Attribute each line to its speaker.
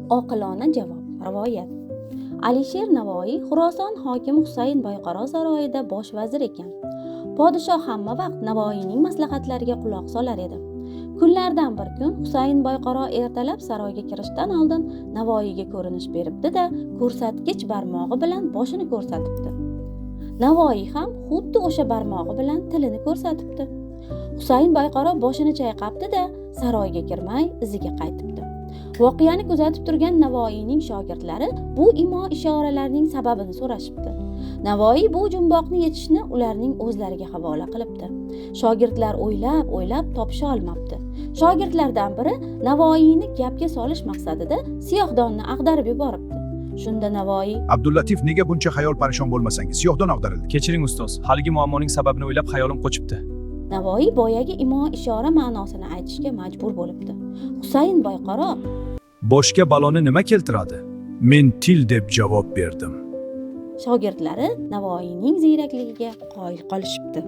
Speaker 1: Oqilona javob. Rivoyat. Alisher Navoiy Xuroson hokimi Husayn Boyqaro saroyida bosh vazir ekan. Podshoh hamma vaqt Navoiyning maslahatlariga quloq solar edi. Kunlardan bir kun Husayn Boyqaro ertalab saroyga kirishdan oldin Navoiyga ko'rinish beribdi-da, ko'rsatkich barmog'i bilan boshini ko'rsatibdi. Navoiy ham xuddi o'sha barmog'i bilan tilini ko'rsatibdi. Husayn Boyqaro boshini chayqabdi-da, saroyga kirmay iziga qaytibdi. Voqeani kuzatib turgan Navoiyning shogirdlari bu imo ishoralarning sababini so'rashibdi. Navoiy bu jumboqni yechishni ularning o'zlariga havola qilibdi. Shogirdlar o'ylab o'ylab topisha olmabdi. Shogirdlardan biri Navoiyni gapga solish maqsadida siyohdonni ag'darib yuboribdi. Shunda Navoiy:
Speaker 2: Abdullatif, nega buncha xayol parishon bo'lmasangiz? Siyohdon ag'darildi.
Speaker 3: Kechiring, ustoz, haligi muammoning sababini o'ylab xayolim qochibdi.
Speaker 1: Navoiy boyagi imo ishora ma'nosini aytishga majbur bo'libdi. Husayn Boyqaro:
Speaker 2: Boshga baloni nima keltiradi? Men til deb javob berdim.
Speaker 1: Shogirdlari Navoiyning ziyrakligiga qoyil qolishibdi.